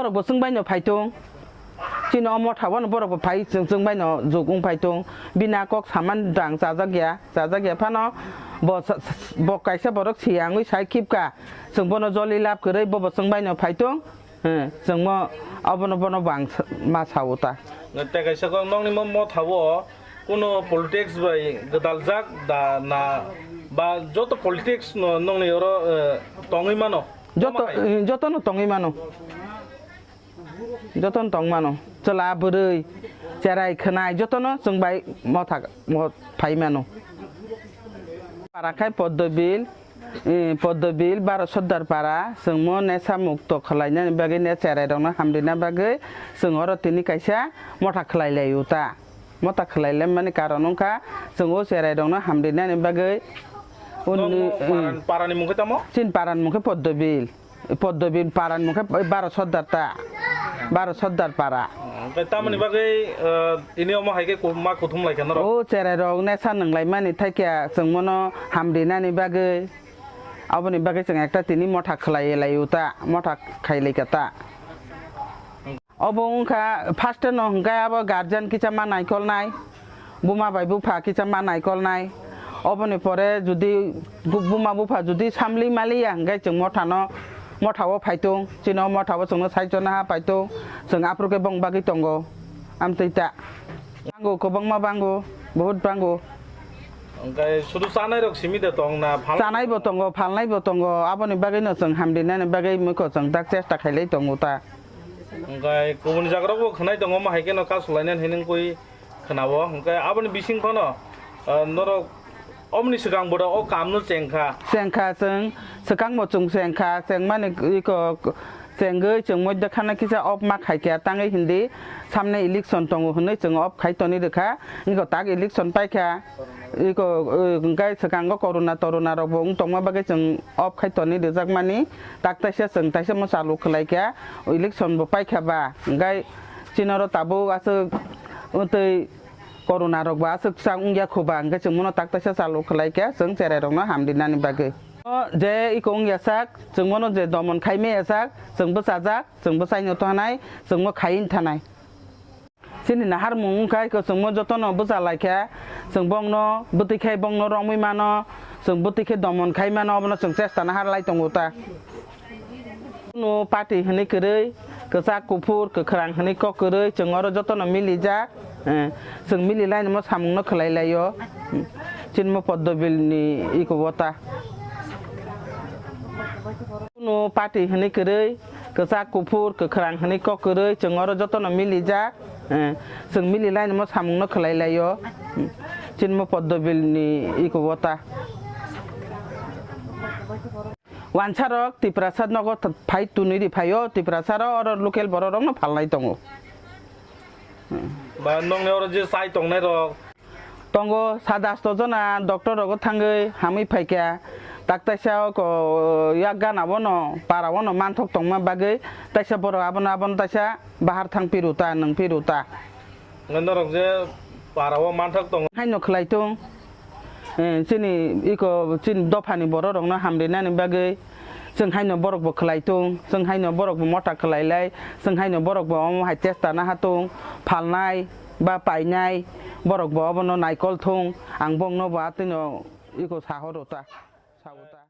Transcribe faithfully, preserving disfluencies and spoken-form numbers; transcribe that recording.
Borok bo chwng bai no phai tung. Chini o motha o no borok bo phai chwng, chwng bai no juk wng phai tung. Bini a kok saman dang chajak ya, chajak ya phano bo sa-, bo kaisa borok siya wngwi sai khibka. Chwng bono joli lab kwrwi bo bo chwng bai no phai tung. He, chwng mo obono bono bo ang sa-, ma sao ta. Tei kaisa kok nokni mo motha o kuno politics bai gwdaljak da na ba joto politics no nokni oro, eh, tongwi mano? Joto, Tongma hai? Eh, joto no tongwi mano. Jotono tong mano. Chwla, bwrwi, cherai, khwnai jotono chwng bai motha, mo-, phai mano. Para khai Poddobil, eh, Poddobil, baro Sordar para, chwng mo nesa mukto khwlainani bagwi, ne cherai rokno hamrina bagwi chwng oro tini kaisa motha khwlai lai o ta. Motha khwlai lai mani karon wngkha chwng o cherai rokno hamrinani bagwi. Uni, Nokno paran-, parani mung khe tamo? Chini parani mung khe Poddobil. Poddobil parani mung khe baro Sordar ta, baro Sordar para. Hmm, tei tamoni bagwi, eh, tini omo hai khe ku-, ma kuthum lai kha norok? O cherai rok nesa nwnglai mani thai khe chwng mono hamrinani bagwi. Aboni bagwi chwng ekta tini motha khwlai lai o ta, motha khai lai kha ta. Obo wngkha first no hwnkhe abo guardian kisa ma naikolnai, buma bai bupha kisa ma naikolnai. Oboni pore judi bu-, buma bupha judi samli maliya hwnkhe chwng mothano, mothao phaitung, chini o mothao chwngno saichona ha paitung, chwng aphuru khe bong bagwi tongo. Amtwi ta. Bango, kwbangma bango, bahut bango. Hwnkhe sudu chanai rok simi de tong na, phalnai Chanai bo tongo, phalnai bo tongo, aboni bagwi no chwng hamrinani bagwi muikhwchwng dak chesta khailai tongo ta. Hwnkhe kubun jaga rok bo khwnai tongo, ma hai kheno kasulainani hinwi koi khwnao. Hwnkhe aboni bising phano, ah, norok oboni swkang boda o kam no chengkha. Chengkha chwng, swkang bo chwng chengkha, chengmani iko chengwi chwng moidya khana kisa off ma khaikha tangwi hindi samne election tongo hinwi chwng off khai toni rwkha. Iko tak election paikha. Iko, eh, hwnkhe swkango corona torona rok bo wng tongma bagwi chwng off khai toni rwjakmani, tak taisa chwng taisa mo chalu khwlaikha, election bo paikha ba, hwnkhe chini oro tabuk aswk tei corona rok bo aswk sak wngya kho ba, hwnkhe chwng mono tak taisa chalu khwlaikha chwng cherai rokno hamrinani bagwi. O je iko wngya sak, chwng mono je domon khai maya sak, chwng bwchajak, chwng bwchaino thanai, chwng mo khai thanai. Chini naharmung wngkha, iko chwngmo jotono bwcha laikha, chwng bongno bwtwi khai bongno romwi mano, chwng bwtwi khe domon khai mano, obono chwng chesta nahar lai tongo ta. Kunu party hwnwi kwrwi, kwchak, kuphur, kwkhwrang hwnwi kok kwrwi, chwng oro jotono milijak, eh, chwng mililainimo samungno khwlai laio, hmm, chinmo Poddobilni iko o ta. Kunu party hwnwi kwrwi, kwchak, kuphur, kwkhwrang hwnwi kok kwrwi, chwng oro jotono milijak, eh, chwng mililainimo samungno khwlai laio, hmm, chinmo Poddobilni iko o ta. Wansarok Tiprasa nogo th-, phai tunwi ri phaio, Tiprasarok oro local bororokno phalnai tongo. Hmm. Ba nokni oro je chai tongnai rok? Tongo, sat asto jona doctor rogo thangwi hamwi phaikha, tak taisa oko yak gana bono para bono manthok tongma bagwi taisa borok abono abono taisa bahar thang piru ta, nwng piru ta. Norok je para o manthok tongo. Haino khwlai tung, eh, chini iko chini dophani borok rokno hamrinani bagwi. Chwng haino borok bo khwlai tung, chwng haino borok bo motha khwlai lai, chwng haino borok bo omo hai chesta naha tung, phalnai ba painai, borok bo obono naikol thung, ang bongno bo atwino iko sahoro ta, sao ta.